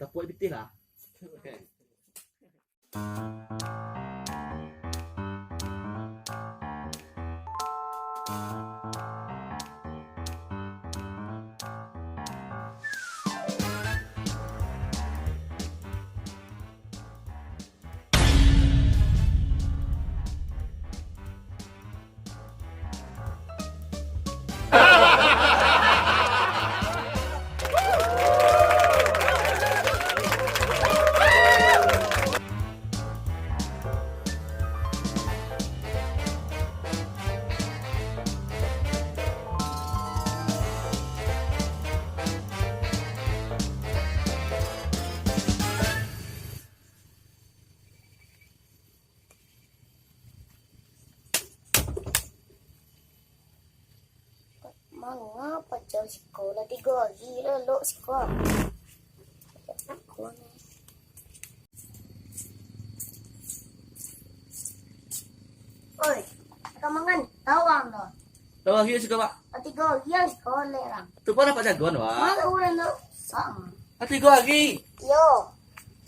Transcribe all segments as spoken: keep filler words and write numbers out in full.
Tapuak pitih lah. Manga pacah siko, lah tigo ari lah lok siko. Oi, ka mangan tawang tu. Tawang ari siko, Pak. Lah tigo ari lah siko lek rang. Tu pun dapat jagoan, Pak. Malu urang tu. Sang. Ati gua agi. Yo.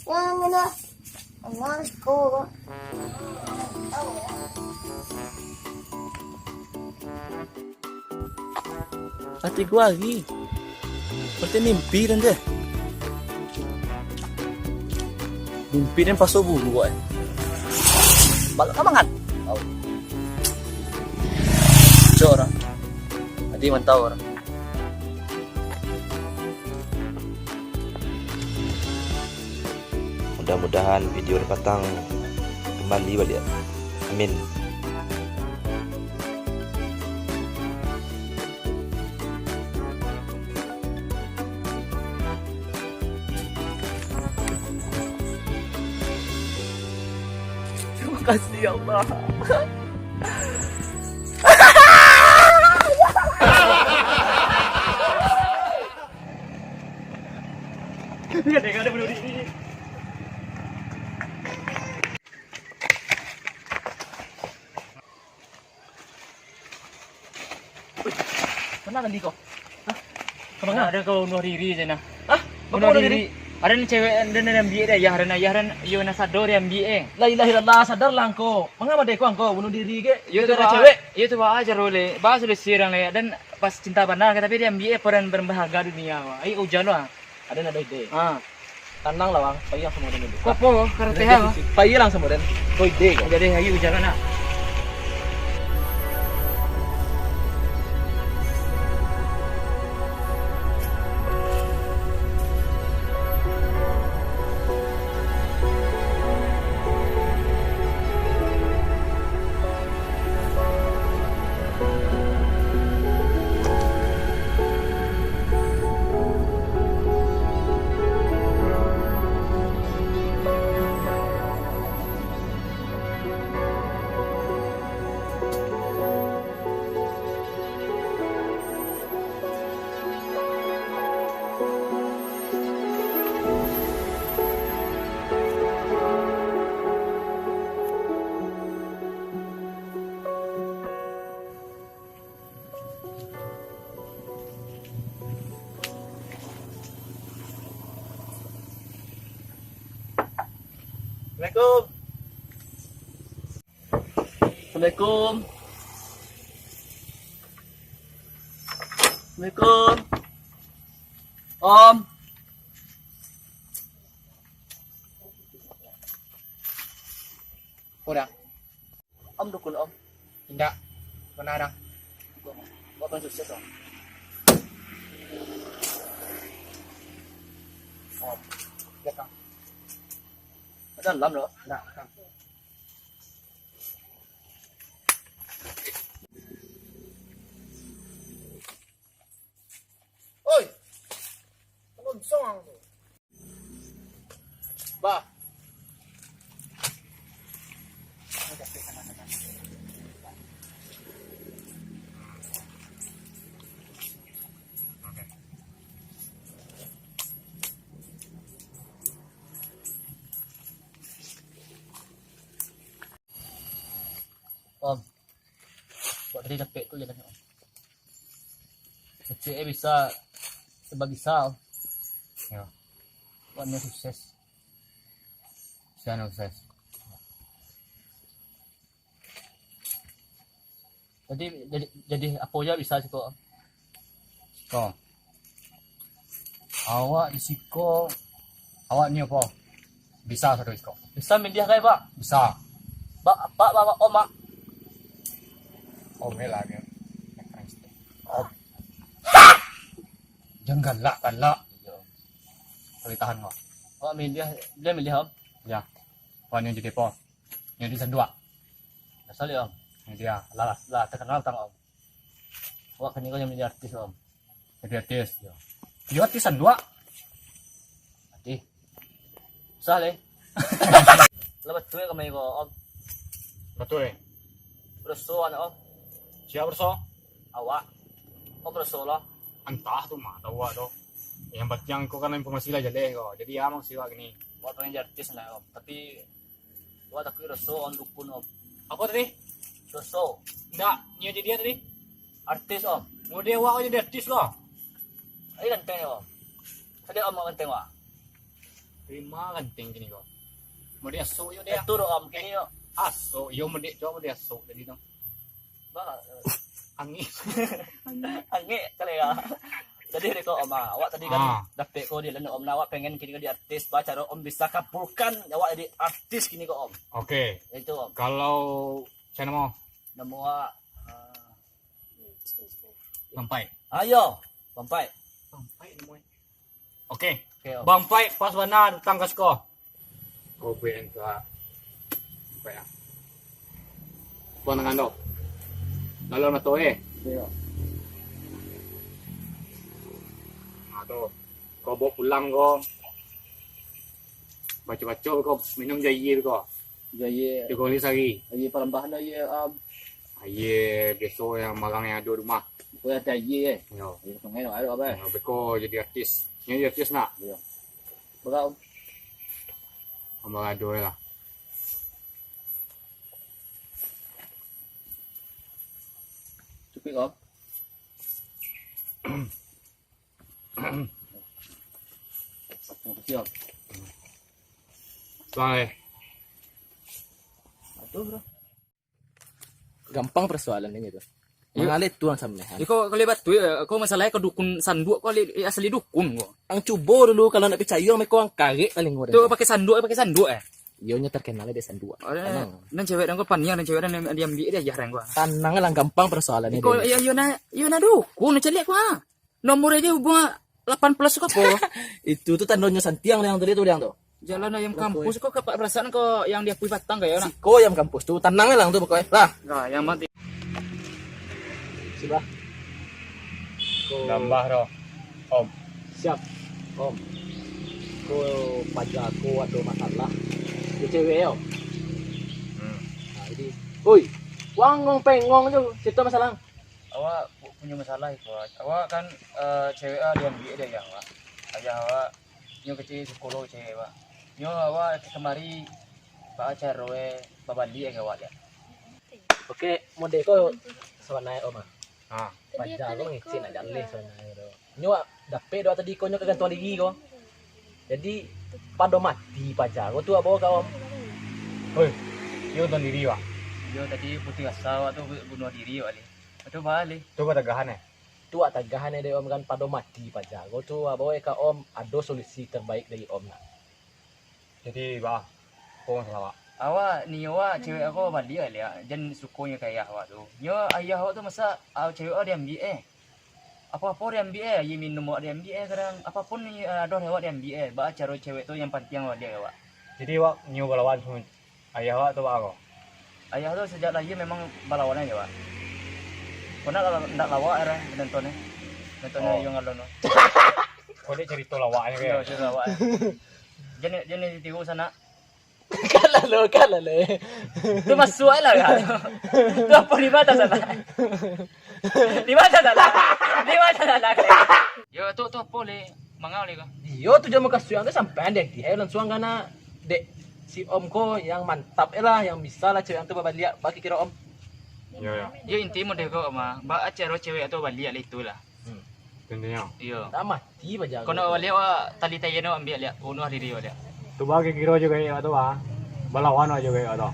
Yang mana? Enggak, ko. Ati gua agi. Berarti mimpi dan deh. Mimpi dan paso bulu, eh. Balak ka mangan. Au. Cok orang. Ati mantau orang. Mudah-mudahan video di patang kembali baliak. Amin. Terima kasih, ya Allah. Wih, mana tadi kau? Hah? Ka manga? Ado kau bunuah diri, Zainah. Hah? Bunuah diri? Ado ni cewek, ado ni diambiak dek ayah, ado ni ayah, ado ni iyo nan sadar diambiak, eh. La ilaha illallah, sadarlah angkau. Manga mode ko angkau bunuh diri ke? Iyo tu, gara-gara cewek? Iyo tu, Pak, ajar uleh. Bah, solusi urang lai. Dan pas cinta bana, tapi diambiak, eh, barang, barang baharga dunia, Pak. Ai, ujan, Pak. Aden ado ide. Ah. Tanang lah, Bang. Pai langsung samo den dulu. Kok apo? Karateh, Bang? Pai langsung samo den. Ko ide ko. Jadi, ayo jalan, nak. Assalamualaikum. Assalamualaikum. Assalamualaikum. Om. Udah. Om dukun, Om. Indak. Mana ada? Bukan sukses, Om. Om. Belakang. Ada dalam, loh. Nah, belakang. Oi. Tolong song tu. Bah. Om, buat tadi capek tu jalan, Om. Kecil eh bisa sebagisa, Om. Ya. Awak ni sukses. Sia ni sukses. Jadi, jadi, jadi apo se bisa siko? Siko. Awak di siko, awak ni apo? Bisa sado siko. Bisa miliah kai, Pak? Bisa. Pak, Pak, Pak, Pak, Om, Pak. Om lah ni. Om. Jan galak, galak. Boleh tahan kau. Awak miliah, dia miliah, Om. Ya. Awak ni jadi apo? Jadi sanduak. Asal ya, Om. Jadi ya, lah, lah, lah, terkenal tang, Om. Awak kini kau jadi artis, Om. Jadi artis. Ya. Yo, artis sanduak. Artis. Susah, leh. Lah batua kami ko, Om. Batua, eh? Beroso anak, Om. Sia beroso? Awak. Om beroso lah. Antah tu mah, tahu awak tu. Yang penting ko kan informasi lah jaleh ko. Jadi, ya, mang siwak gini. Awak pengen jadi artis nah, Om. Tapi, awak takut roso, Om, dukun, Om. Apo tadi? Roso. Ndak, nyo jadi apo tadi? Artis, Om. Mode awak jadi artis lo. Ai ganteng, Om. Tadi Om ganteng, Wak. Terima ganteng kini ko. Mode asok yo dia. Itu doh, Om, kini yo. Asok yo, mode, cubo mode asok tadi tu. Ba, angek. Angek kali ya. Jadi, dek ko, Om, ah, awak tadi kan Ah. dapek ko di London, Om, nah, awak pengen kini ko di artis, ba caro Om bisa kabulkan awak jadi artis kini ko, Om. Oke. Itu, Om. Kalau saya namo? Namo awak, ah, Bang Pai. Ayo, Bang Pai. Bang Pai namo. Oke. Oke, Om. Bang Pai pas bana datang ka siko. Ko buek ang tu, ah. Bang Pai, ah. Ko nan ando. Lalu mato, eh. Iyo. Ah, tu. Ko baok pulang ko. Baco-baco ko, minum jo aia ko. Iyo, aia. Tigo kali sahari. Aia palambahan, aia, Om. Aia biaso yang barang yang ado rumah. Pokoknyo ado aia, eh. Yo. Aia sungai tu ado apo, eh? Yo, beko jadi artis. Nyo jadi artis nak? Iyo. Bara, Om? Bara ado lah. Cukuik, Om? Makasih, Om. Bang, eh. Aduh, bro. Gampang persoalan ini tu. Iyo. Mangalih tuang samehan. Iko kalau batu ya, kau masalah kau dukun sanduak kau li-, asli dukun kau. Ang cubo dulu, kalau nak picayo, ang meko ang karek paling kau. Tu pakai sanduak, pakai sanduak, eh? Iyo, nyo terkenal dek sanduak. Oh, Tenang. Nan cewek dan kau paniang, nan cewek dan diambil dia jarang kau. Tanang lah, gampang persoalan ini. Kau, iyo, iyo na, iyo na dukun, caliak kau, ah. Nomor aja hubungan lapan plus ko apo? Itu tu tandonyo santiang yang tadi tu, Liang tu. Jalan ayam kampus ko, kapak perasaan ko yang diakui patang kayak nak. Siko ayam kampus tu, tanang lang tu pokoknya. Lah. Nah, yang mati. Sudah. Ko Tambah doh, Om. Siap, Om. Ko paja ko ado masalah. Di cewek yo. Hmm. Nah, jadi, oi, wang ngong pengong tu, cerita masalah. Awak pu-, punyo masalah iko. Awak kan, eh, cewek awak diambiak dek ayah awak. Ayah awak, nyo kecek siko lo cewek awak. Nyo awak kamari, baa caro e babaliak ka awak, Liak? Oke, mode ko sabana e, Om, ah. Ha. Paja ko mangecek nak jaleh sabana e tu. Nyo dapek doh tadi ko, nyo ka gantuang diri ko. Jadi, pado mati paja ko tu, Abah ka, Om. Oi, iyo gantuang diri, Wak. Iyo, tadi putuih asa awak tu bunuah diri, Wak, Liak. Tu baa, Liak? Tu batagahan, eh? Tu wak tagahan e dek Om kan, pado mati paja ko tu, Abah ka Om, ado solusi terbaik dari Om nak. Jadi, baa, apo masalah awak? Awak, nio awak, cewek awak baliak, Liak, jan suko nyo ka ayah awak tu. Nyo ayah awak tu masa, ah, cewek awak diambiak, eh. Apo-apo diambiak, eh, aia minum awak diambiak, eh, kadang. Apopun ni, eh, ado awak diambiak, eh. Baa caro cewek tu yang pantiang baliak ka awak. Jadi, awak nio balawan samo ayah awak tu baa ko? Ayah tu sajak lahia memang balawan aja, Wak. Kau nak la-, ndak lawak, eh, nonton, eh. Nonton Oh. Ayah Ngalon tu. Kau dek carito lawaknyo, Iyo, kan? Carito lawak, eh. Jan, jan ditiru sanak. Kalah lo, kalah lo. Tu masuak lah, kan? Tu apo, di mano salah? Di mano salah? Di mano salah? Yo, tu, tu apo, Liak? Mangau, Liak, ko? Iyo, tu jamu kasuang tu sampai dek dia langsuang kana dek si Om ko yang mantap e lah, yang bisa lah cewek tu babaliak, baa kiro Om? Yo, yo. Yo, inti mode ko, Om, ah. Baa caro cewek tu baliak lah itulah. Hmm. Intinyo. Iyo. Nak mati baja. Kau nak baliak, wak tali tayan wak ambiak liak. Bunuah diri wak liak. Tu bah kiro-kiro jo gaek wak tu, bah. Balawan wak jo gaek wak tu.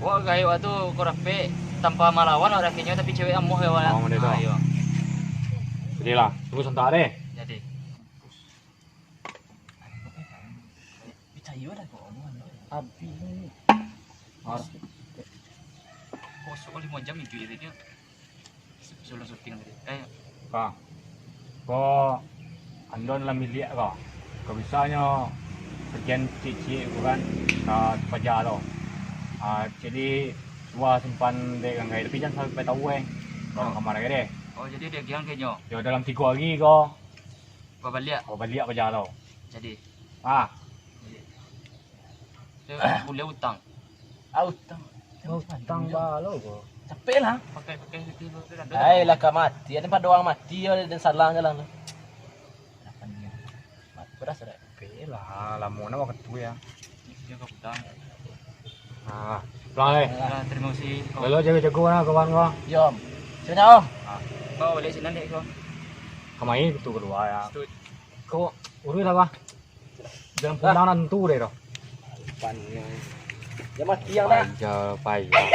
Wak gaek wak tu kau rapek, tanpa malawan wak rakenyo, tapi cewek amuah gaek wak. Oh, model tu. Ah, iyo. Jadilah, tunggu santa deh. Jadi. Picayo dah kau omongan tu. Abih ni. Kosong limo jam itu ya tadi. Sebelum syuting tadi. Eh. Ka. Ko andon lah miliak ko. Ko bisanyo kerjaan ciek-ciek ko kan, ka paja tu. Ah, jadi, suah simpan dek urang gai, tapi jan sampai tahu, eh. Ka urang kamar gai deh. Oh, jadi dia gian kenyo. Yo, dalam tigo hari ko. Babaliak. Babaliak paja tu. Jadi. Ah. Jadi. Buliah utang. Ah, utang. Utang balo ko. Capek lah. Pakai, pakai, pakai, pakai. Ai, lah ka mati. Ado pado urang mati yo, den salang jalan tu. Mati beras dak? Oke lah, lamo nak waktu ya. Dia kau utang. Ah, pulang eh. Ya, terima kasih. Kalau jago-jago nah kawan gua. Yo, Om. Sini, Om. Ah. Bawa balik sini, Dek, kau. Kemai itu keluar ya. Kau urus lah, Bah. Jangan pulang nantu deh, doh. Pan, ya. Ya, mati yang dah. Payah, payah.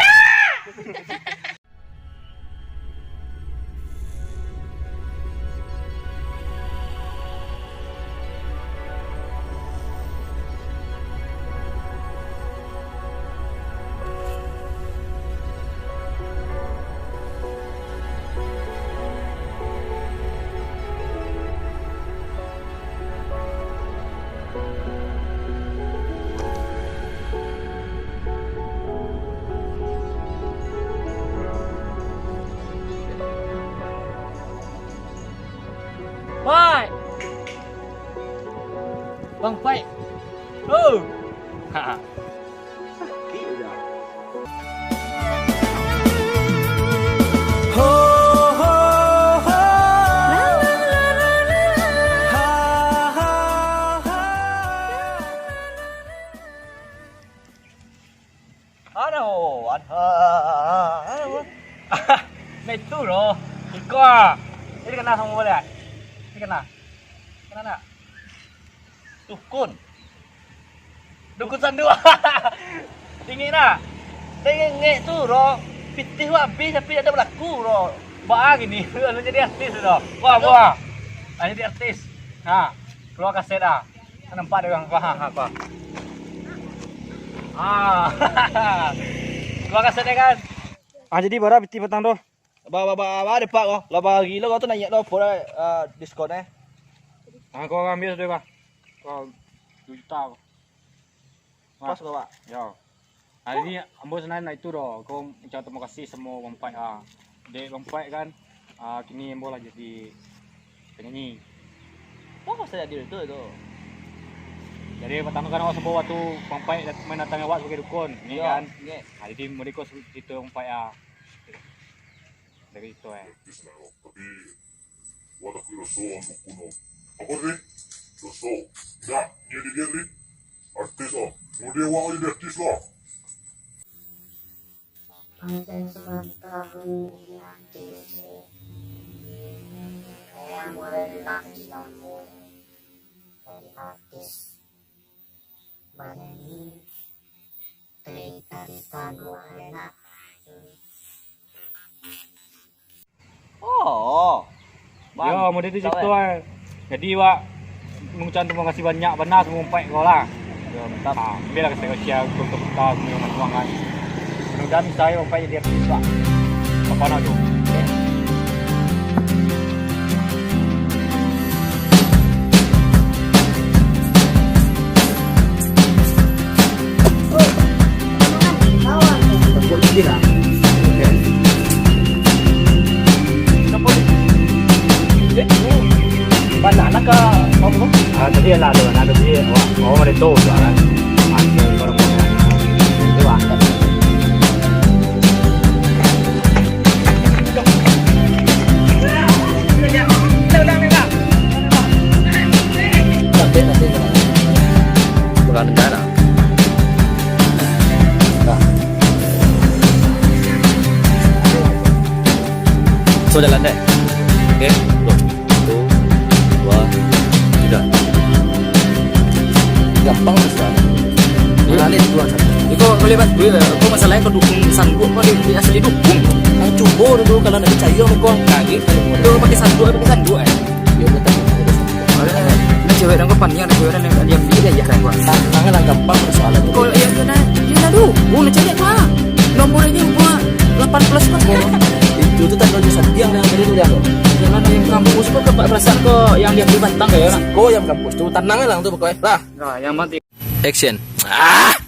Pai! Bang Pai! Oh! Ha. Aduh, aduh, aduh. Nah, itu loh. Iko ah. Ini kena sama boleh. Ini kena. Kena nak? Dukun. Dukun sandua. Ingek nah. Ingek tu, bro. Pitih wak habis tapi dak balaku, bro. Baa gini, lalu jadi artis tu. Wah, wah. Ah, jadi artis. Ha, keluar kaset ah. Nampak dek urang, wah, apa? Ah. Keluar kaset dek kan? Ah, jadi bara pitih patang tu. Ba, ba, ba, ba, depak ko. Lah bahari lo ko tu naiak lo, apo dah, ah, diskon eh. Ah, ko ambiak sudah, Pak. Ko duo juta ko. Pas ko, Pak. Yo. Ah, ini ambo sanak nak itu doh. Ko ucap terima kasih samo Bang Pai, ah. Dek Bang Pai kan, ah, kini ambo lah jadi penyanyi. Oh, saya hadir itu, itu. Jadi, patang tu kan awak sabo waktu Bang Pai dat-, main datang awak sabagai dukun, ni kan. Yo, nggih. Ah, jadi, mereka cerita Bang Pai, ah. Dari itu, eh. Tapi, wak takuik doso, anak kuno. Apo tadi? Doso. Indak, nyo diliek tadi. Artis, ah. Mode wak jadi artis lah. Panjang sepuluh tahun ini artis. Yang boleh dilatih kamu jadi artis. Banyak ini. Cerita kisah gua enak. Oh. Yo, mode tu cerita, eh. Jadi, wak mangucapkan terima kasih banyak bana samo Bang Pai ko lah. Yo, mantap. Ah, ambiaklah kasih kau share untuk kita semua yang masuang kan. Mudah-mudahan bisa ya Bang Pai jadi artis, Pak. Apa nak tu? Oke. Banana ka, apa? Ah, tadi lah tu, nah, tadi, wah, oh, ada tu, kan. Ada orang. Itu, ah. Bukan negara. So, jalan deh. Oke, tuh. Tuh. Gampang tu sudah. Nah, ni dua sana. Iko kau lihat duit lah. Kau masalahnya kau dukung sanduak kau di, di asli dukung. Nah, cubo dulu kalau nak percaya sama kau. Nah, gitu. Tu pakai sanduak, pakai sanduak eh. Ya, betul. Ini cewek dan kau paniang, ada cewek dan yang dia ambil dia ya kan gua. Tantangan lah gampang persoalan. Kau ya dia dah, dia dah dukung nak cari apa? Nomor aja gua delapan plus kau. Itu tu tandanya santiang dengan tadi tu dia tu. Jangan yang kampus kau kau perasaan kau yang dia ambil bantang kayak orang. Kau yang kampus tu tantangan lah tu pokoknya. Lah. Nah, yang mati. Action. Ah!